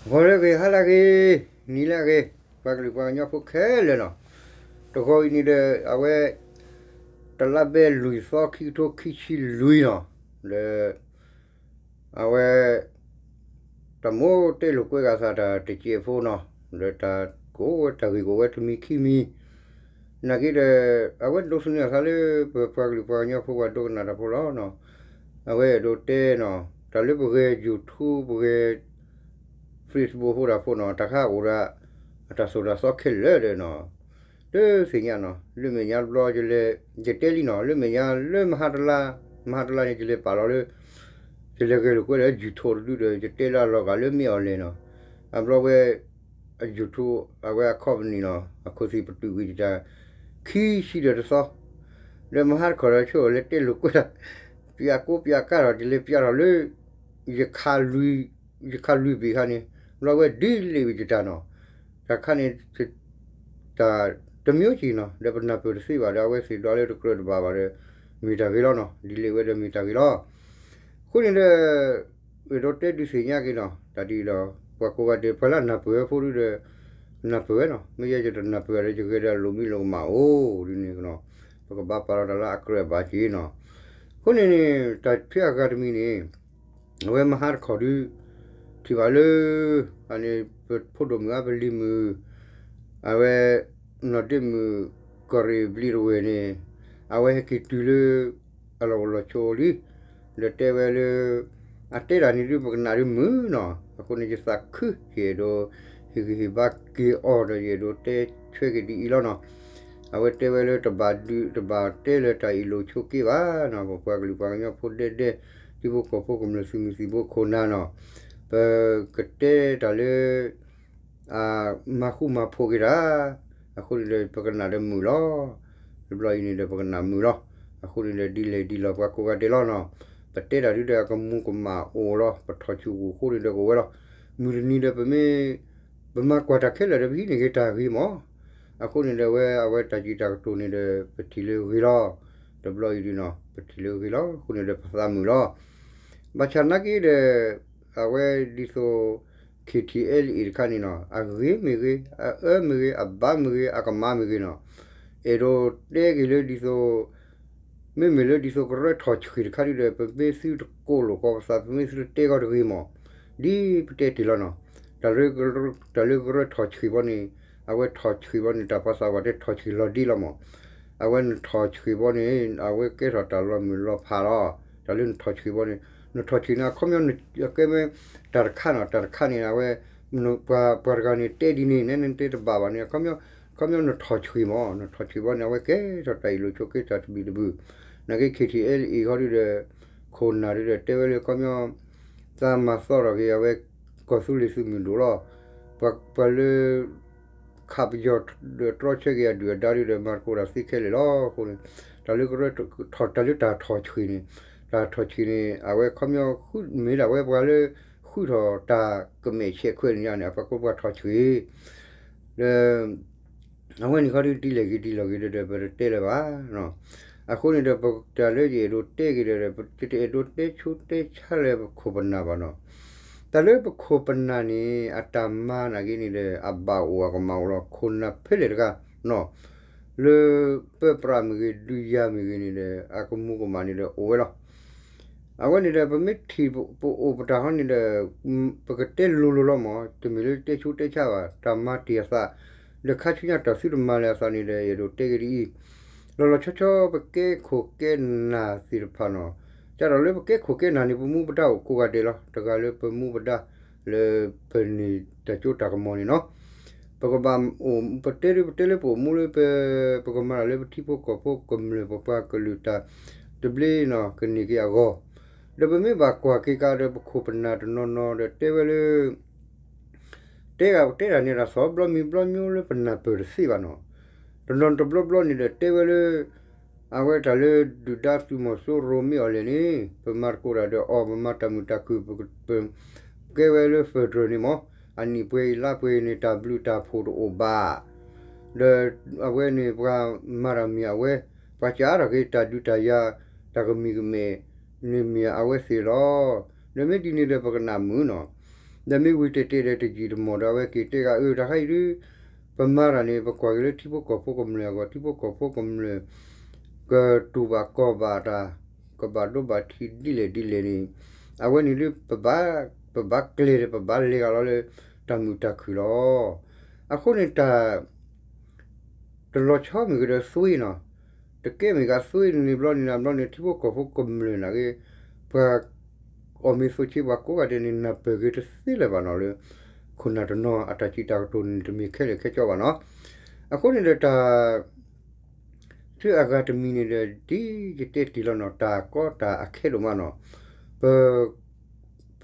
ဂီၤလၢအဂ့ၤ ဟါလၢအဂ့ၤ နံၤလၢအဂ့ၤ ပှၤကလုာ်ပှၤကညီဖိခဲလၢာ်နီၤ, တဂီၤအံၤန့ၣ်ဒီး အဝဲ တလါဘဲလွံၢ်သီ ခံကထိခံဆံလွံၢ်နီၤ, ဒီး အဝဲ တၢ်မိၣ်တဲလိာ်ကွဲဂၤသးတၢ်တစဲးဖိနီၤ, ဒီးတၢ်ကိးဝဲတၢ်ဂ့ၢ်ကိးဝဲတမံၤခံမံၤ, နာ်က့ဒီး အဝဲဒိးသန့ၤအသးလၢ ပပှၤကလုာ်ပှၤကညီဖိပှၤဒိကနၣ်တၢ်ဖိလီၤနီၤ, အဝဲအဲၣ်ဒိးတဲနီၤ တၢ်လၢပဂဲၤ YouTube ပဂဲၤ Facebook ဖိတၢ်ဖိနီၤ တၢ်ခါအိၣ်ဒီး အတၢ်သိၣ်တၢ်သီခဲလၢာ်ဒီးနီၤ, တသ့ၣ်ညါနီၤ လၢမဲာ်ညါတဘျီ ယတဲလံနီၤ လၢမဲာ်ညါလၢမဟါတလါ မဟါတလါန့ၣ် ယလဲၤပာ်လီၤလၢ ယလဲၤဂဲၤလိာ်ကွဲဒီး YouTube တဒုဒီး ယတဲလၢအလီၤဂာ်လၢမ့ၢ်အီၤလဲၣ်နီၤ, အဘျီဝဲ အ YouTube အဝဲအ company နီၤ အခိၣ်သ့ၣ်ပတုာ်ကွံာ်ယတၢ် ခံဆံဒီးတသီ, ဒီးမဟါတခီဒီး ဆိၣ်လဲၤတဲလိာ်ကွဲဒီး ပၠးကိးပၠးကၢ်ဒီး ယလဲၤပၠးထီၣ်လၢ ယခးလွံၢ် ယခးလွံၢ်ဘ့ၣ်ခါန့ၣ် ဘျီဝဲဒ်လဲၣ်ဝံၤယတၢ်နီၤ, တၢ်ခါန့ၣ် တၢ်တမျိုးက့ၤနီၤ ဒီးပနၢ်ပၢၢ်တသ့ဘၣ်ဒီး အဝဲသ့ၣ်ဒွးလၢတကြၢးတဘၣ်ဘၣ်ဒီး မ့ၢ်တၢ်ဂ့ၤလီၤနီၤ ဒ်လဲၣ်ဝဲဒီးမ့ၢ်တၢ်ဂ့ၤလီၤ. အဃိန့ၣ်ဒီး အဲၣ်ဒိးတဲဒုးသ့ၣ်ညါက့ၤနီၤ တၢ်ဒ်ဒီး ပှၤကိးဂၤဒဲး ပှၤလၢအနၢ်ပၢၢ်ဝဲဖိဒုဒီး နၢ်ပၢၢ်ဝဲနီၤ မ့ၢ်ယဲယတနၢ်ပၢၢ်ဒီး ယဂဲၤဒီးအလိၣ်မံလိၣ်ကမၣ်အိၣ်ဒ်န့ၣ်နီၤ, ပကဘၣ်ပာ်လီၤတၢ်လၢအကြၢးအဘၣ်က့ၤနီၤ, အဃိန့ၣ်န့ၣ် တၢ်ဖဲအဂၤတမံၤန့ၣ် အဝဲမဟါတခီဒု ထံၣ်ဘၣ်လၢ အန့ၣ် ပဖိဒိၣ်မုၣ်အါ ပလံၤမုၣ် အဝဲ နီၢ်ဒ့မုၣ် ကီၢ်ရ့ၣ်ဘျံးတဝဲၢ်န့ၣ် အဝဲဟဲက့ၤတုၤလၢ အလီၢ်အိၣ်လီၢ်ဆိးလံ, ဒီးတဲဝဲလၢ အတဲတၢ်န့ၣ်ဒု ပကနၣ်ဒုမုာ်နီၤ, အဃိန့ၣ် ယသးခု ယအဲၣ်ဒိး ဟ့ၣ်ဂံၢ်ဟ့ၣ်ဘါက့ၤအီၤဒီး ယအဲၣ်ဒိးတဲဆွဲက့ၤဒ်အံၤလီၤနီၤ, အဝဲတဲဝဲလၢတဘၣ်ဒုး တဘၣ်တဲလၢတၢ်အ့ၣ်လိာ်ဆိးက့ဘၣ်နီၤ, ပပှၤကလုာ်ပှၤကညီဖိဒဲဒဲ ထံဖိကီၢ်ဖိကမျၢၢ်သုးမုၢ်သံၣ်ဘိခိၣ်နၢ်နီၤ, ပကတဲတၢ်လၢ မၤဃူမၤဖိးက့ၤတၢ်, အဃိန့ၣ်ဒီး ပကနၣ်ဒီးမုာ်လီၤ. တဘျီအံၤန့ၣ်ဒီး ပကနၣ်မုာ်လီၤ. အဃိန့ၣ်ဒီး ဒ်လဲၣ်ဒ်လဲၣ်ပှၤကိးဂၤဒဲးလီၤနီၤ, ပတဲတၢ်ဒုဒီး အကမူၤကမၣ်အိၣ်လီၤ, ပထီၣ်ဆူၣ်အိၣ်အဃိန့ၣ်ဒီး ကဝဲလီၤ. မုၢ်တနံၤဒီး ပမ့ၢ် ပမၤကွၢ်တၢ်ခဲလၢာ်ဒီး ပဟံးန့ၢ်က့ၤတၢ်ဂ့ၤမး, အဃိန့ၣ်ဒီး အဝဲအဝဲတၢ်စံးတၢ်ကတိၤန့ၣ်ဒီး ပထံၣ်လၢဂ့ၤလီၤ. တဘျီအံၤဒုနီၤ ပထံၣ်လၢဂ့ၤလီၤ. အဃိန့ၣ်ဒီး ပသးမုာ်လီၤ. ဘၣ်ဆၣ်နာ်က့ဒီး အဝဲဒ်သိး KTLA တခါန့ၣ်နီၤ အဂ့ၤမ့ၢ်ဂ့ၤ, အအၢမ့ၢ်ဂ့ၤ, အဘၣ်မ့ၢ်ဂ့ၤ, အကမၣ်မ့ၢ်ဂ့ၤနီၤ, အဲၣ်ဒိးတဲက့ၤလၢဒ်သိး မ့မ့ၢ်လၢဒ်သိးကရၢထီၣ်ဆှံတခါဒုဒီး ပမ့ၢ်သုတကိးလိာ်ကီးပသး ပမ့ၢ်သုတတဲကီးတဂ့ၤမး, ဒ်ပတဲတ့ၢ်လီၤနီၤ, တၢ်လၢ တၢ်လၢကရၢထီၣ်ဆှံဘီန့ၣ် အဝဲထီၣ်ဆှံဘီန့ၣ် တၢ်ပှၤသးပှၢ်တဲထီၣ်ဆှံလီၤဒ်လီၤမး, အဝဲနထီၣ်ဆှံဘီန့ၣ် အဝဲကဲထီၣ်တၢ်လီၤမုၢ်လီၤဖးလီၤ. တၢ်လၢနထီၣ်ဆှံဘီန့ၣ် နထီၣ်ဆှံန့ၣ် အခီပညီ ကဲမ့ၢ်တၢ်တခါနီၤ, တၢ်တခါန့ၣ် အဝဲ ပှၤ ပှၤတဂၤန့ၣ်တဲဒ်န့ၣ် နဲနတဲတဘၣ်ဘၣ်န့ၣ် အခီပညီ အခီပညီနထီၣ်ဆှံမး, နထီၣ်ဆှံဘီန့ၣ် အဝဲကဲထီၣ်တၢ်အ့ၣ်လိာ်ဆိးက့တၢ်တဘံၣ်တဘုၣ်, နာ်က့ KTLA ခီဒုဒီး ခိၣ်နၢ်ဒုဒီး တဲဝဲလၢအခီပညီ သးမၤသီထီၣ်က့ၤ အဝဲကီၢ်သူလ့ၤသုးမုၢ်ဒိၣ်လီၤ. ပှၤ ပှၤလၢ ခးပယီၤဒီးတြီဆၢက့ၤအဒုၣ်အဒါဒုဒီး မၤသကိးတၢ်သ့ခဲလၢာ်လီၤ. အဃိန့ၣ် တၢ်လၢကရၢထီၣ် တၢ်လၢတၢ်ထီၣ်ဆှံန့ၣ် တၢ်ထီၣ်ဆှံန့ၣ် အဝဲအခီပညီ မ့ၢ်ဒၣ်ဝဲပှၤလၢ ဃုထီၣ်တၢ်ကမဲာ်ဆဲးခွဲးန့ၣ်ညါန့ၣ် အပှၤကိးပှၤထီၣ်ဆှံ ဒီး အဝဲန့ၣ်ခီဒု ဒ်လဲၣ်ဂ့ၤဒ်လဲၣ်ဂ့ၤဒီး ပတတဲလၢၤဘၣ်. အဃိန့ၣ်ဒီး ပတၢ်လၢယအဲၣ်ဒိးတဲက့ၤဒီး ယတအဲၣ်ဒိးတဲဆူတဲဆါလၢပခိၣ်ပနၢ်ဘၣ်နီၤ. တၢ်လၢပခိၣ်ပနၢ်န့ၣ် အတၢ်မၤနာ်က့န့ၣ်ဒီး အဘၣ်အိၣ်အကမၣ်အိၣ်လီၤ. ခိၣ်နၢ်ဖဲလဲၣ်တဂၤနီၤ လၢပၢပြးမ့ၢ်ဂ့ၤ ဒုးယၤမ့ၢ်ဂ့ၤန့ၣ်ဒီး အကမူၤကမၣ်န့ၣ်ဒီးအိၣ်ဝဲလီၤ. အဝဲန့ၣ်ဒီး ပမ့ၢ်ထံၣ်ပအိၣ်ပတၢ်ဟီန့ၣ်ဒီး ပကတဲလိၤလိၤလီၤမး, တမ့ၢ်လၢတဲဆူတဲဆါဘၣ်, တၢ်မၤတ့ၢ်အသး, ဒီးခါဆူညါတၢ်သုတမၤလၢၤအသးန့ၣ်ဒီး ယအဲၣ်ဒိးတဲက့ၤဒ်အံၤ, လီၤလီၤဆီဆီ ပကဲခိၣ်ကဲနၢ်သ့ၣ်တဖၣ်နီၤ, ကဒီးလၢပကဲခိၣ်ကဲနၢ်န့ၣ် ပမူပဒါအိၣ်ကိးဂၤဒဲးလီၤ. တဂၤလၢပမူပဒါ လၢပန့ၢ်တၢ်စိတၢ်ကမီၤန့ၣ်နီၤ ပကဘၣ်အိၣ် ပတဲဒု ပတဲလၢပအိၣ်မူလၢပ ပကမၤတၢ်လၢပထံဖိကီၢ်ဖိကမျၢၢ်ပပှၤကလုာ်တၢ်တဘျ့နီၢ်ကန့ၢ်က့ၤအဂီၢ်, ဒီးပမ့ၢ်ဘၣ်ကွၢ်က့ၤကဒီး ပခိၣ်ပနၢ်တနီၤနီၤဒီးတဲဝဲလၢ တဲဂၤတဲတၢ်န့ၣ် တၢ်သီဘျီမံၤဘျီမံၤလၢပနၢ်ပၢၢ်တသ့ဘၣ်နီၤ, တနီၤတဘျီဘျီန့ၣ်ဒီးတဲဝဲလၢ အဝဲတၢ်လၢဒုၣ်ဒါသုးမီၤစိရိၤမ့ၢ်အီၤလဲၣ်န့ၣ် ပမၤသကိးတၢ်ဒီးအီၤ ပမၤတၢ်မုာ်တၢ်ခုၣ် ပကဲဝဲလၢ federal န့ၣ်မး, အနံၣ်ပှဲၤအံၤလါပှဲၤအံၤန့ၣ် တၢ်ဘျုးတၢ်ဖှိၣ်တအိၣ်ဘၣ်, ဒီးအဝဲန့ၣ်ပှၤမၤတၢ်မ့ၢ်အဝဲ, ပှၤစးထီၣ်က့ၤတၢ်ဒုးတၢ်ယၤ တၢ်ကမံၤကမဲာ်န့ၣ်မ့ၢ်အဝဲသ့ၣ်လီၤ. ဒီးမ့ၢ်ဒ်န့ၣ်ဒီးပကနၣ်မုာ်နီၤ ဒီးမ့ၢ်ဝံၤတဲာ်တဲာ်ဒီးတယံာ်တမီၢ်ဒီး အဝဲက့ၤတဲဂၤအၢ တၢ်ခါအံၤဒုး ပမၤတၢ်န့ၣ် ပကွၢ်က့ၤလၢထံဖိကီၢ်ဖိကမျၢၢ်အဂီၢ် ထံဖိကီၢ်ဖိကမျၢၢ် ကတူၢ်ဘၣ်ကီၢ်ဘၣ်တၢ် ကဘၣ်ဒိဘၣ်ထံးဒ်လဲၣ်ဒ်လဲၣ်န့ၣ် အဝဲန့ၣ်ဒုး ပဘၣ်ကျဲၤဒီး ပဘၣ်လဲၤဂၤလီၤလၢ တၢ်မုာ်တၢ်ခုၣ်လီၤ. အဃိန့ၣ်တၢ် တလီၤဆီမ့ၢ်ကဒီးသွ့နီၤ, တကဲမ့ၢ်ဂ့ၤသွ့န့ၣ်ဘျီန့ၣ် ဘျီန့ၣ် ထံဖိကီၢ်ဖိကမျၢၢ်နာ်က့ ပှၤအီၣ်မ့ၤသိးဆ့ပှၤကိးဂၤဒဲးန့ၣ် နၢ်ပၢၢ်က့ၤတသ့လၢၤဘၣ်နီၤလၢ ခိၣ်နၢ်တနီၤအတၢ်စံးတၢ်ကတိၤန့ၣ် တမ့ၢ်ခဲလၢာ်ခဲဆ့ဘၣ်နီၤ. အဃိန့ၣ်ဒီးတၢ် ဆူအဂၤတမံၤန့ၣ်ဒီး ဒ်ယတဲတ့ၢ်လီၤနီၤ တၢ်ကီတၢ်အခဲဒိၣ်မးနီၤ, ပ ပ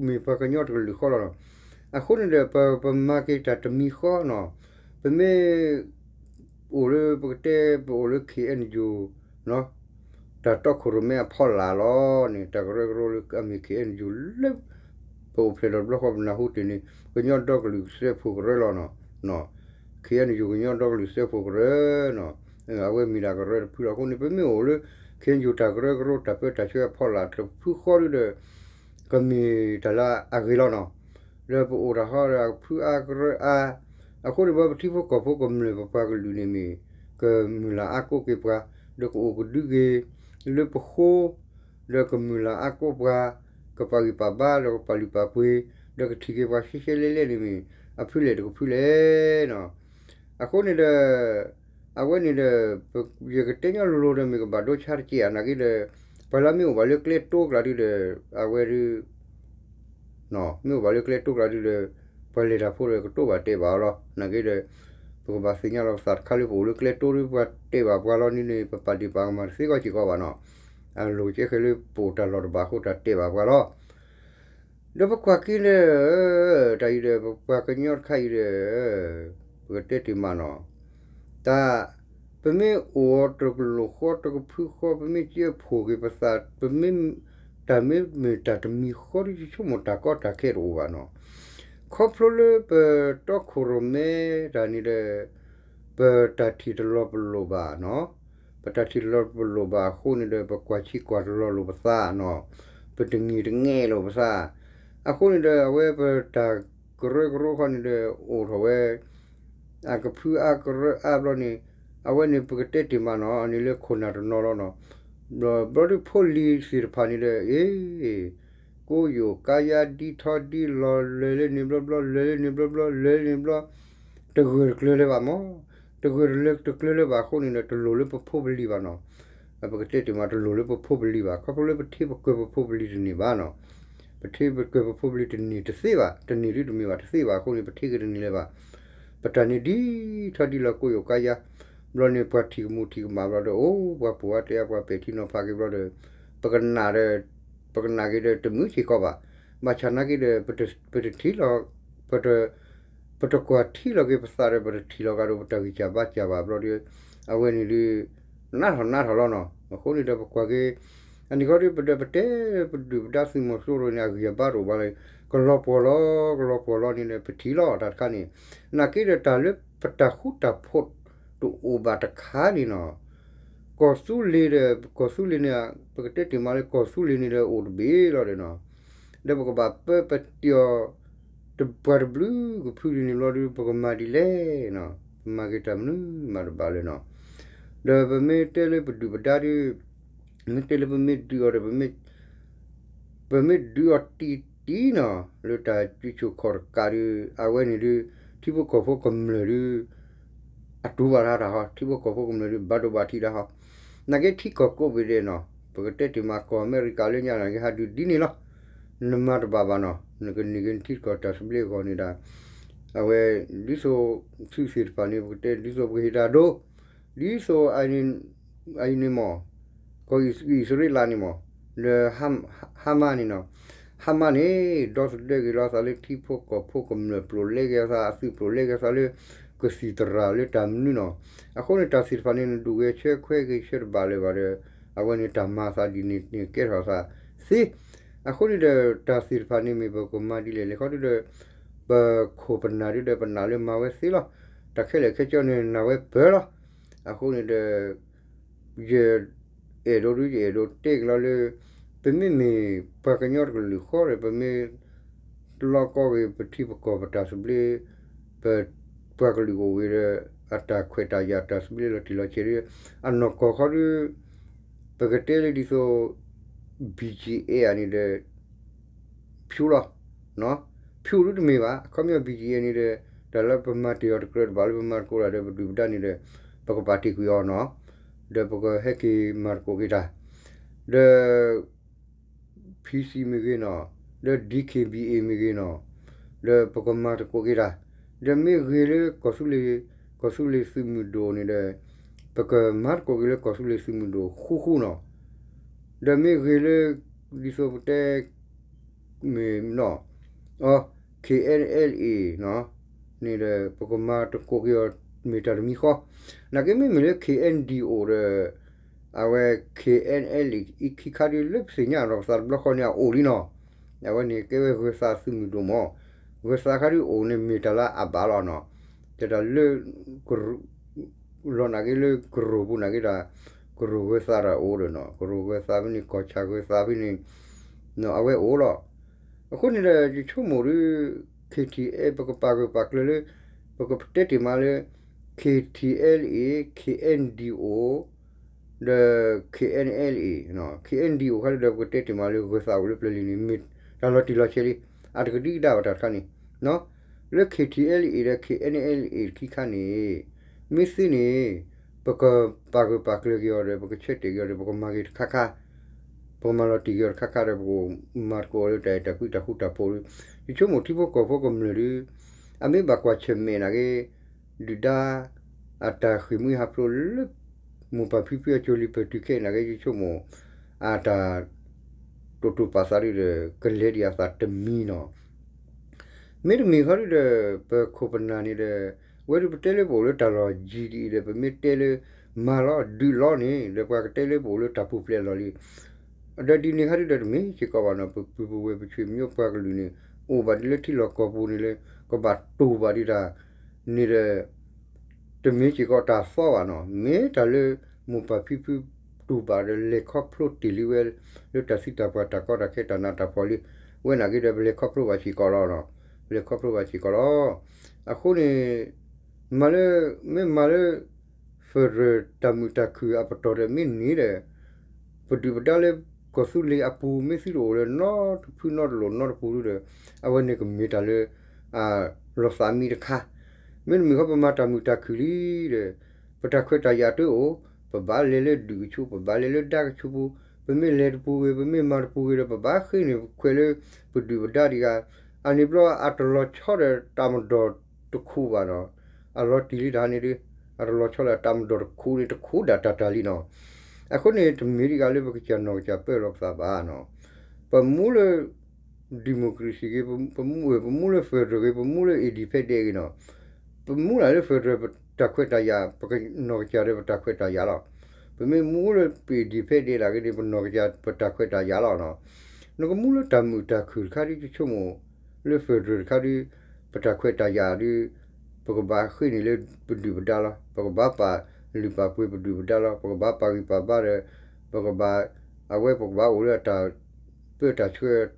မ့ၢ်ပှၤကညီတကလုာ်ဃီလီၤနီၤ. အဃိန့ၣ်ဒီး ပ ပမၤက့ၤတၢ်တမံၤဃီနီၤ, ပမ့ၢ်အိၣ်လၢပကတဲ ပအိၣ်လၢ ခ့ၣ်အဲၣ်ယူၣ် တၢ်တီခိၣ်ရိၣ်မဲအဖီလာ်လီၤန့ၣ် တၢ်ကရၢကရိလၢအမ့ၢ် ခ့ၣ်အဲၣ်ယူၣ် လၢ ပအိၣ်ဖျဲၣ်လီၤတဘျီဃီ ပနၢ်ဟူတ့ၢ်န့ၣ် ကညီဒီကလုာ်စၢဖှိၣ်ကရၢလီၤနီၤ. ခ့ၣ်အဲၣ်ယူၣ် ကညီဒီကလုာ်စၢဖှိၣ်ကရၢနီၤ, အဝဲမ့ၢ်ဒၣ်ကရၢတဖုလီၤ. အဃိန့ၣ် ပမ့ၢ်အိၣ်လၢ ခ့ၣ်အဲၣ်ယူၣ် တၢ်ကရၢကရိ တၢ်ပၢတၢ်ဆှၢအဖီလာ်တဖုဃီဒုဒီး ကမ့ၢ်တၢ်လၢအဂ့ၤလီၤနီၤ. ဒီးပအိၣ်တၢ်ဃီဒီး အဖုအါကရၢအါ, အဃိန့ၣ် ပထံဖိကီၢ်ဖိကမျၢၢ် ပပှၤကလုာ်န့ၣ်မ့ၢ် ကမုၢ်လၢ်အါကိးက့ၤပှၤ, ဒီးကအိၣ်ကဒုက့ၤ လၢပဃိ, ဒီးကမုၢ်လၢ်အါကိးပှၤ, ကပာ်ဂံၢ်ပာ်ဘါဒီးကပာ်လုၢ်ပာ်ပှ့ၤ, ဒီးကထံၣ်က့ၤပှၤရှဲရှဲလဲလဲန့ၣ်မ့ၢ် အဖုလဲၣ်တကဖုလဲၣ်နီၤ. အဃိန့ၣ်ဒီး အဝဲန့ၣ်ဒီး ယကတဲညီလိၤဒီး မ့ၢ်ကဘၣ်ဒိဆါတက့ၢ်ဧါ နာ်က့ဒီး ပှၤလၢမ့ၢ်အိၣ်ဘၣ်လၢကျဲတိကျါဒုဒီး အဝဲဒု မ့ၢ်အိၣ်ဘၣ်လၢကျဲတိကျါဒုဒီး ပှၤလဲၤတၢ်ဖိဒီးကတိၤဘၣ်တဲဘၣ်အီၤလီၤ. နာ်က့ဒီး ပကဘၣ်သ့ၣ်ညါလီၤပသးတခါလၢပအိၣ်လၢကျဲတိဒု ပှၤတဲဘၣ်ပှၤလီၤန့ၣ်န့ၣ် ပပာ်ဒ့ၣ်ပာ်ကမၣ်တသ့ကီၢ်စ့ၢ်ကီးဘၣ်နီၤ. အလိၤကဲဃဲလၢပအိၣ်တၢ်လီၢ်တဘၣ်အဃိ တၢ်တဲဘၣ်ပှၤလီၤ. ဒီးပကွၢ်က့ၤဒီး တၢ်အံၤဒီး ပပှၤကညီတခါအံၤဒီး ပကတဲတ့ၢ်မးနီၤ, တၢ် ပမ့ၢ်အိၣ်အီၤတကလိာ်ဃီတကဖုဃီ ပမ့ၢ်ကဲဖိၣ်က့ၤပသး ပမ့ၢ် တၢ်မ့ၢ်မ့ၢ်တၢ်တမံၤဃီဒီး ယဆိကမိၣ်တၢ်ကီတၢ်ခဲတအိၣ်ဘၣ်နီၤ. ခီဖျိလၢပတီခိၣ်ရိၣ်မဲတၢ်န့ၣ်ဒီး ပတၢ်ထံၣ်တလီၤပလိာ်ဘၣ်နီၤ, ပတၢ်ထံၣ်တလီၤပလိာ်ဘၣ်အဃိန့ၣ်ဒီး ပကွၢ်ဆံးကွၢ်တလီၤလိာ်ပသးနီၤ, ပတငံၢ်တငဲလိာ်ပသး, အဃိန့ၣ်ဒီး အဝဲပတၢ်ကရၢကရိခီန့ၣ်ဒီး အိၣ်ထီၣ်ဝဲ အကဖုအါကရၢအါဘျီန့ၣ်, အဝဲန့ၣ်ပကတဲတ့ၢ်မးနီၤ အန့ၣ်လၢခိၣ်နၢ်တနီၤလီၤနီၤ. ဘျီဒုးဖိလံၤသ့ၣ်တဖၣ်န့ၣ်ဒီး အ့ ကိးယိာ်ကါယါဒ်ထီဒ်လီၤ လဲၤလၢန့ၣ်ဘျီဘျီ လဲၤလၢန့ၣ်ဘျီဘျီ လဲၤလၢန့ၣ်ဘျီ တဂၢၢ်တကျၢၤလၢၤဘၣ်မး, တဂၢၢ်တလၢတကျၢၤလၢၤဘၣ်အဃိန့ၣ်ဒီး တလိၣ်လၢပဖိပလံၤဘၣ်နီၤ. ပကတဲတ့ၢ်မး တလိၣ်လၢပဖိပလံၤဘၣ် ခီဖျိလၢပထံပကၢၢ်ပဖိပလံၤတန့ၢ်ဘၣ်နီၤ. ပထံပကၢၢ်ပဖိပလံၤတန့ၢ်တသ့ဘၣ်, တန့ၢ်ဒုတမ့ၢ်ဘၣ် တသ့ဘၣ်အဃိန့ၣ် ပထံက့ၤတန့ၢ်လၢၤဘၣ်. ပတၢ်န့ၣ်ဒ်ထီဒ်လီၤကိးယိာ်ကါယါ, ဘျီန့ၣ်ပှၤထံၣ်ကမူထံၣ်ကမၣ်ဘျီဒီး အိၣ်ပှၤပိာ်ဝဲတဲအါ ပှၤပဲာ်ထံနီၤဖးက့ၤဘျီဒီး ပကနၣ်ဒီး ပကနၣ်က့ၤဒီးတမုာ်စ့ၢ်ကီးဘၣ်. ဘၣ်ဆၣ်နာ်က့ဒီး ပတထံၣ်လီၤ ပတ ပတကွၢ်ထံလီၤက့ၤပသးဒီး ပတထံၣ်လီၤဂာ်ဒီးပတၢ်ဂံၢ်စၢ်ဘါစၢ်ဘၣ်ဘျီဒီး အဝဲန့ၣ်ဒုး နးထီၣ်နးထီၣ်လီၤနီၤ. အဃိန့ၣ်ဒီးပကွၢ်က့ၤ အန့ၣ်ခီဒီး ပဒီးပတဲပဒုၣ်ပဒါသုးမီၤစိရိၤန့ၣ် အဂံၢ်အဘါတအိၣ်ဘၣ်လၢ ကလီၤပှီၢ်လီၤ ကလီၤပှီၢ်လီၤန့ၣ်ဒီး ပထံၣ်လီၤတၢ်တခါန့ၣ် နာ်က့ဒီးတၢ်လၢပတၢ်ဃူတၢ်ဖိးတအိၣ်ဘၣ်တခါန့ၣ်နီၤ. ကီၢ်သူလ့ၤဒီး ကီၢ်သူလ့ၤန့ၣ် ပကတဲတ့ၢ်မးလၢကီၢ်သူလ့ၤန့ၣ်ဒီးအိၣ်တဘ့ၣ်လီၤဒီးနီၤ. ဒီးပကဘၣ်ပၢပတံၢ်အီၤ တပှၤတဘျုးကဖုဒ်န့ၣ်ဘျီဒီး ပကမၤဒ်လဲၣ်နီၤ. ပမၤက့ၤတၢ်မနုၤမၤတဘၣ်လၢၤနီၤ. ဒီးပမ့ၢ်တဲလၢပဒုၣ်ပဒါဒီး မ့ၢ်တဲလၢပမ့ၢ်ဒုးအီၤဒီး ပမ့ၢ်ဒုးအီၤတံၢ်တံၢ်နီၤ လၢတၢ်စုဆူၣ်ခီၣ်တကးဒီး အဝဲန့ၣ်ဒီး ထံဖိကီၢ်ဖိကမျၢၢ်ဒီး အတူၢ်ဘၣ်တၢ်ဟီ ထံဖိကီၢ်ဖိကမျၢၢ်ဒီး ဘၣ်ဒိဘၣ်ထံးတၢ်ဟီ နာ်က့ထံကီၢ်ကိးဘ့ၣ်ဒဲးနီၤ ပကတဲတ့ၢ်မးကီၢ်အမဲရကၤလၢညါန့ၣ် ကဟဲဒုးဒ်န့ၣ်လီၤ. နမၤတဘၣ်ဘၣ်နီၤ နကန့ၢ်က့ၤနထံကီၢ်တၢ်သဘျ့အဂီၢ်န့ၣ်ဒၣ် အဝဲ ဒ်သိး သုးသ့ၣ်တဖၣ်န့ၣ် ပကတဲဒ်သိးပကဟ့ၣ်တၢ်ဒိ ဒ်သိး အအံၤန့ၣ်မး ကီၢ်အံၣ်စရ့လးန့ၣ်မး လၢ ဟါမါန့ၣ်နီၤ ဟါမါန့ၣ် ဒီသဒၢက့ၤလီၤအသးလၢထံဖိကီၢ်ဖိကမျၢၢ် ပျိာ်လဲက့ၤအသး အသုးပျိာ်လဲက့ၤအသးလၢ ကသံၣ်သရၣ်လၢတၢ်မနုၤနီၤ. အဃိန့ၣ် တၢ်သ့ၣ်တဖၣ်န့ၣ် နဒုးဂဲၤဆၢခွဲးဂဲၤဆၢတဘၣ်လၢၤဘၣ်ဒီး အဝဲန့ၣ်တၢ်မၤအသးဒ်န့ၣ်န့ၣ် ကဲထီၣ်အသးသ့. အဃိန့ၣ်ဒီး တၢ်သ့ၣ်တဖၣ်န့ၣ်မ့ၢ်ပကမၤဒ်လဲၣ်လဲၣ်ခီဒီး ပခိၣ်ပနၢ်ဒုဒီးပနာ်လၢမၤဝဲသ့လီၤ. တၢ်ခဲလၢာ်ခဲဆ့န့ၣ် နာ်ဝဲပၢၢ်လီၤ. အဃိန့ၣ်ဒီး ယအဲၣ်ဒိးဒု ယအဲၣ်ဒိးတဲက့ၤလီၤလၢ ပမ့မ့ၢ်ပှၤကညီတကလုာ်ဃီဒီး ပမ့ၢ် လီၢ်ကီၢ်ဂ့ၤ ပထံပကီၢ်ပတၢ်သဘျ့, ပပှၤကလုာ်အိၣ်ဂ့ၤဒီး အတၢ်ခွဲးတၢ်ယာ်တၢ်သဘျ့လီၤတံၢ်လီၤဆဲးဒီး အနီၢ်ကီၢ်ခီဒီး ပကတဲလၢဒ်သိး ဘီကၠံၣ်အဲၣ်န့ၣ်ဒီး ဖၠူလီၤ, ဖၠူဒုတမ့ၢ်ဘၣ် အခီပညီ ဘီကၠံၣ်အဲၣ်န့ၣ်ဒီး တၢ်လၢပမၤတ့ၢ်အီၤတကြၢးတဘၣ်လၢပမၤသကိးတၢ်ဒီး ပဒုၣ်ပဒါန့ၣ်ဒီး ပကပာ်တ့ၢ်ကွံာ်အီၤနီၤ, ဒီးပကဟဲက့ၤမၤသကိးက့ၤတၢ်, ဒီး ဖံစံၣ်မ့ၢ်ဂ့ၤနီၤ, ဒီး ဒံခ့ၣ်ဘံၣ်အ့ၣ် မ့ၢ်ဂ့ၤနီၤ, ဒီးပကမၤသကိးက့ၤတၢ်, ဒီးမ့ၢ်ဂ့ၤလၢကီၢ်သူလ့ၤ, ကီၢ်သူလ့ၤသုးမုၢ်ဒိၣ်န့ၣ်ဒီး ပကမၤသကိးက့ၤလၢကီၢ်သူလ့ၤသုးမုၢ်ဒိၣ်ဃူဃူနီၤ, ဒီးမ့ၢ်ဂ့ၤလၢ ဒ်သိးပတဲ မ့ၢ်နီၤ, အ ခ့ၣ်အဲၣ်အဲၣ်အ့ၣ် န့ၣ်ဒီး ပကမၤသကိးက့ၤအီၤ မ့ၢ်တၢ်တမံၤဃီ, နာ်က့မ့မ့ၢ်လၢ ခ့ၣ်အဲၣ်ဒံၣ်အိၣ်ဒီး အဝဲ ခ့ၣ်အဲၣ်အဲၣ်အ့ၣ် အံၤခံခါဒုး လၢပသ့ၣ်ညါအနီၢ်ကစၢ်တဘျီဃီန့ၣ် အအိၣ်လံနီၤ, အဝဲန့ၣ်ကဲဝဲဂၢၤသးသုးမုၢ်ဒိၣ်မး, ဂၢၤသးခါဒုးအိၣ်န့ၣ် မ့ၢ်တၢ်လၢအဘၣ်လီၤနီၤ, တဲတၢ်လၢ လီၤနာ်က့လၢကရူၢ်ပူၤနာ်က့တၢ် ကရူၢ်ဂၢၤသးတၢ်အိၣ်ဒီးနီၤ, ကရူၢ်ဂၢၤသးဖဲန့ၣ် ကီၢ်ဆၣ်ဂၢၤသးဖဲန့ၣ် အဝဲအိၣ်လီၤ, အဃိန့ၣ်ဒီး ယဆိကမိၣ်ဒီး ခ့ၣ်ထံၣ်အဲၣ် ပကပာ်ဂၢၢ်ပာ်ကျၢၤလၢ ပကပတဲတ့ၢ်မးလၢ ခ့ၣ်ထံၣ်အဲၣ်အ့ၣ် ခ့ၣ်အဲၣ်ဒံၣ်အိၣ် ဒီး ခ့ၣ်အဲၣ်အဲၣ်အ့ၣ်, ခ့ၣ်အဲၣ်ဒံၣ်အိၣ်ခါဒုးဒီး ပကတဲတ့ၢ်မးလၢဂၢၤသးအိၣ်လၢပျၢၤလံၤန့ၣ် မ့ၢ်တၢ်လီၤတံၢ်လီၤဆဲးလံ, အတကဒံကဒါဘၣ်တၢ်တခါန့ၣ်, လၢ ခ့ၣ်ထံၣ်အဲၣ်အ့ၣ် ဒီး ခ့ၣ်အဲၣ်အဲၣ်အ့ၣ် ခံခါန့ၣ် မ့ၢ်သ့န့ၣ် ပကပာ်ဂၢၢ်ပာ်ကျၢၤက့ၤအီၤဒီး ပကဆၢတဲာ်က့ၤအီၤဒီး ပကမၤက့ၤတခါခါ, ပကမၤလီၤတံၢ်က့ၤအီၤတခါခါဒီး ပကမၤသကိးအီၤလၢတၢ်အဲၣ်တၢ်ကွံတၢ်ဃူတၢ်ဖိးဒီး ယဆိကမိၣ်ထံဖိကီၢ်ဖိကမျၢၢ်ဒီး အမ့ၢ်ဘၣ်ကွၢ်ဆၢၣ်မဲာ်နာ်က့ ဒုၣ်ဒါ အတၢ်ဃ့ၢ်မှံဟးဖျိးလၢ မိၢ်ပၢ်ဖံဖုအစိၤလံၤပတုၤခဲအံၤနာ်က့ ယဆိကမိၣ် အတၢ် တိာ်တိာ်ပာ်သးဒုဒီး ကလဲၤဒံးအသးတမံၤနီၤ, မ့တမ့ၢ်ခီဒုဒီး ပခိၣ်ပနၢ်န့ၣ်ဒီး ဝဲဒုးပတဲလၢပအိၣ်လၢတၢ်လီၢ်ယံၤဒ်အံၤဒီး ပမ့ၢ်တဲလၢ မၤလီၤဒုးလီၤန့ၣ် ဒီးပှၤကတဲလၢပအိၣ်လၢတၢ်ပူၤဖျဲးအလီၢ်လံ, ဒီးဒ်န့ၣ်ခါဒုဒီး တမ့ၢ်စ့ၢ်ကီးဘၣ်နီၤ, ပပုၢ်ပဝဲၢ်ပဆွေမျိုးပှၤကလုာ်န့ၣ် အိၣ်ဘၣ်ဒ်လၢထံလီၢ်ကီၢ်ပူၤန့ၣ်လၢ ကဘၣ်တူၢ်ဘၣ်ဒံးတၢ်န့ၣ်ဒီး တမ့ၢ်စ့ၢ်ကီးတၢ်သီဘၣ်နီၤ, မ့ၢ်တၢ်လၢမိၢ်ပၢ်ဖံဖုတူၢ်ဘၣ်ဒီး လဲၤခီဖျိတ့ၢ်လံဝဲ လၢတၢ်သံတၢ်ပှၢ်တၢ်ကီတၢ်ခဲတၢ်နးတၢ်ဖှီၣ်လံ, ဝဲနာ်က့ဒီး ပလဲၤခီဖျိဘၣ်စ့ၢ်ကီးလီၤ, ပလဲၤခီဖျိဘၣ်စ့ၢ်ကီးလီၤ, အဃိန့ၣ် မၤလၢ မ့ၢ်မၤလၢ federal တၢ်မုာ်တၢ်ခုၣ်အပတီၢ်ဒီးမ့ၢ်န့ၣ်ဒီး ပဒုၣ်ပဒါလၢကီၢ်သူလ့ၤအပူၤ မ့ၢ်သုတအိၣ်လၢနီတဖုနီတလိၣ်နီတပူၤဒီး အဝဲန့ၣ်ကမ့ၢ်တၢ်လၢ လီၤသးမံတခါ, မ့တမ့ၢ်ဃီပမၤတၢ်မုာ်တၢ်ခုၣ်လံဒီး ပတၢ်ခွဲးတၢ်ယာ်တအိၣ်, ပဘၣ်လဲၤလၢဒုၣ်ကဆူး ပဘၣ်လဲၤလၢဒါကဆူးပူၤ, ပမ့ၢ်လဲၤတပူၤဂ့ၤ ပမ့ၢ်မၤတပူၤဂ့ၤဒီး ပဘၣ်ဃ့န့ၣ်ခွဲးလၢပဒုၣ်ပဒါဒံးဂၤ, အန့ၣ်ဘျီအတလီၤဆီဒီးတၢ်မၤဒီးတခူးဘၣ်ဒီး အလီၤတံၢ်လံတၢ်န့ၣ်ဒီး အတလီၤဆီလၢတၢ်မၤဒီးတခူးန့ၣ် တခူးဒၣ်တၢ်တၢ်လံနီၤ, အဃိန့ၣ် တမ့ၢ်ဒံးဂၤလၢပကစၢ်နီၢ်ကစၢ်ပၢလီၤပသးဘၣ်နီၤ, ပမူလၢ democracy ဂ့ၤ, ပမူလၢ federal ဂ့ၤ, ပမူလၢ independent ဂ့ၤနီၤ, ပမူလၢ်လၢ federal ပတၢ်ခွဲးတၢ်ယာ် ပကနီၢ်ကစၢ်ဒီးပတၢ်ခွဲးတၢ်ယာ်လီၤ, ပမ့ၢ်မူလၢ independent ဒၣ်ဂ့ၤန့ၣ် ပနီၢ်ကစၢ်ပတၢ်ခွဲးတၢ်ယာ်လီၤနီၤ, နကမူလၢတၢ်မုာ်တၢ်ခုၣ်တခါဒ်ယဆိကမိၣ် လၢ federal တခါဒ် ပတၢ်ခွဲးတၢ်ယာ်ဒ် ပကဘၣ်ဃ့န့ၢ်လၢပဒုၣ်ပဒါလီၤ, ပကဘၣ်ပာ်လုၢ်ပာ်ပှ့ၤပဒုၣ်ပဒါလီၤ, ပကဘၣ်ပာ်ဂံၢ်ပာ်ဘါဒီး ပကဘၣ် အဝဲပကဘၣ်အိၣ်လၢအတၢ်ပၢတၢ်ဆှၢ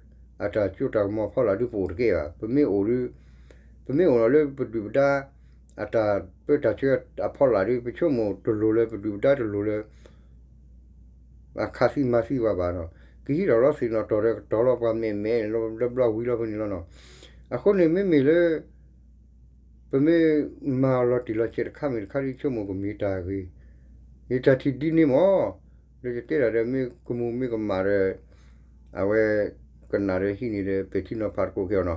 အတၢ်စိတၢ်ကမီၤအဖီလာ်ဒ်ပအိၣ်တက့ၢ်ဘၣ်, ပမ့ၢ်အိၣ်ဒီး ပမ့ၢ်အိၣ်လီၤလၢပဒုၣ်ပဒါ အတၢ်ပၢတၢ်ဆှၢအဖီလာ်ဒီး ပဆိကမိၣ်တလိၣ်လၢပဒုၣ်ပဒါတလိၣ်လၢ အခးသံမၤသံပှၤဘၣ်နီၤ, ကဟံးထီၣ်လီၤသ့ၣ်နီၣ်ထီၣ်ဒီးကတီၤလီၤပှၤမဲာ်မဲာ် လၢဘျီဝံၤလီၤဖဲန့ၣ်လီၤနီၤ, အဃိန့ၣ်မ့မ့ၢ်လၢ ပမ့ၢ်မၤအီၤလီၤတံၢ်လီၤဆဲးတခါမ့ၢ်တခါဒ်ဆိကမိၣ်ကမ့ၢ်တၢ်ဂ့ၤ, ယတၢ်ထံၣ်ဒ်န့ၣ်မး, ဒီးယတဲဒၣ်ဒီးမ့ၢ်ကမူၣ်မ့ၢ်ကမၣ်ဒီး အဝဲ ကနၣ်ဒီးဟံးန့ၢ်ဒီးပဲာ်ထံနီၤဖးသကိးက့ၤ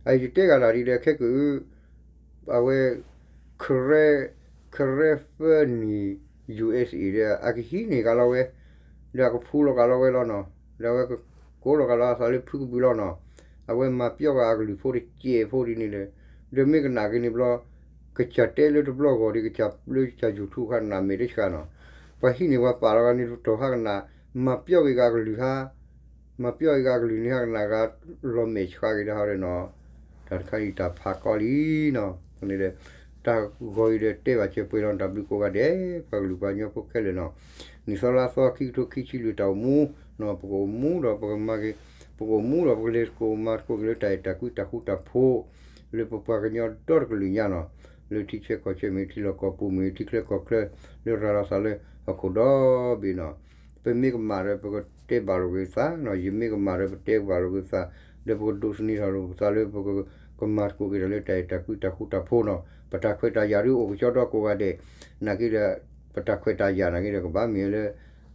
အီၤနီၤ, အယတဲဂၤဒၣ်ဒ်ဒီးခဲကုၢ် အဝဲ ခရဲ ခရဲဖၢနံၣ် ယူၣ်အ့ၣ်စ့ၣ်အ့ၣ် ဒီး အကဟံးန့ၢ်ကလီၤဝဲ, ဒီးအကဖူလီၤကလီၤဝဲလီၤနီၤ, ဒီးအဝဲကကိးလီၤကလီၤအသးလၢဖုကဘုးလီၤနီၤ, အဝဲမၤပျီၢ်က့ၤအကလုၢ်ဖိတစဲးဖိဒ်န့ၣ်ဒီး, ဒီးမ့ၢ်ကနၣ်က့ၤန့ၣ်ဘျီ ကစၢ်တဲလၢတဘျီဂီၢ်ဒီး ကစၢ်လၢကစၢ် YouTube ခါနၢ်မဲာ်တဆှးနီၤ, ပှၤဟံးန့ၢ်ပှၤပာ်လီၤဂၤန့ၣ် တတီၢ်ဟးကနၣ်, မၤပျီၢ်က့ၤဂၤအကလုၢ်ဟါ မၤပျီၢ်အံၤဂၤအကလုၢ်န့ၣ် ဟးကနၣ်ဂၤလီၤမဲာ်ဆှးက့ၤဒီးဟီဒီးနီၤ, တၢ်တခါအံၤတၢ်ဖးကီလံနီၤ, န့ၣ်ဒီး တၢ်ဂီၤအံၤဒီးတဲဘၣ်စၢၤပှဲၤလီၤ တၢ်ဘျုးကိးဂၤဒဲး ပှၤကလုာ်ပှၤကညီဖိခဲလၢာ်နီၤ, နံၣ်သီလါသီခံကထိခံဆံလွံၢ်တၢ်အိၣ်မူနီၤ, ပကအိၣ်မူဒီးပကမၤက့ၤ ပကအိၣ်မူဒီးပကလဲၤသကိးမၤသကိးက့ၤလၢတၢ်အဲၣ်တၢ်ကွံတၢ်ဃူတၢ်ဖိး လၢပပှၤကညီဒီတကလုာ်ညါနီၤ, လၢထံဆၢကီၢ်ဆၢမ့ၢ်ဂ့ၤ ထံလီၢ်ကီၢ်ပူၤမ့ၢ်ဂ့ၤ ထံချၢကီၢ်ချၢ လၢရၤလီၤသးလၢဟီၣ်ခိၣ်ဒီဘ့ၣ်နီၤ, ပမ့ၢ်ကမၣ်ဒီးပကတဲဘၣ်လိာ်က့ၤသးနီၤ, ယမ့ၢ်ကမၣ်ဒီးပတဲဘၣ်လိာ်က့ၤသး, ဒီးပကဒိးသန့ၤထီၣ်လိာ်ပသးလၢပက ကမၤသကိးက့ၤတၢ်လၢတၢ်အဲၣ်တၢ်ကွံတၢ်ဃူတၢ်ဖိးနီၤ, ပတၢ်ခွဲးတၢ်ယာ်ဒုးအိၣ်ကဆှီဒီးကိးဂၤဒဲး, နာ်က့ဒီး ပတၢ်ခွဲးတၢ်ယာ်နာ်က့ဒီးကဘၣ်မ့ၢ်လၢ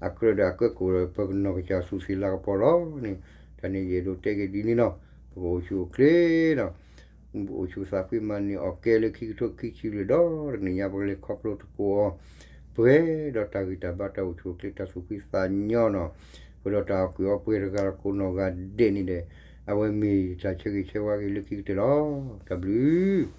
အကြၢးဒီးအကၢကိၣ်ဒီး ပကနီၢ်ကစၢ်သူၣ်ဆံးလၤကပီၤလီၤန့ၣ်, တၢ်န့ၣ်ယအဲၣ်ဒိးတဲက့ၤဒ်န့ၣ်နီၤ, ပကအိၣ်ဆူၣ်အိၣ်ချ့နီၤ အိၣ်ဆူၣ်သးဖှံမၤန့ၢ်အီၣ်ကဲလၢခံကထိခံဆံလွံၢ်ဒီတနံၣ်ညါ ပကလဲၤခီဖျိသကိးအီၤ, ပှဲၤဒီးတၢ်ဂံၢ်တၢ်ဘါတၢ်အိၣ်ဆူၣ်အိၣ်ချ့တၢ်သူၣ်ဖှံသးညီနီၤ, ပှဲၤဒီးတၢ်အီၣ်ကုၢ်အီပှဲၤတဂၤဒီးကိးနီၢ်ဂၤဒဲးန့ၣ်ဒီး, အဝဲမ့ၢ်တၢ်ဆၢဂ့ၤဆၢဝါက့ၤလၢခံကတၢၢ်လီၤ. တၢ်ဘျုး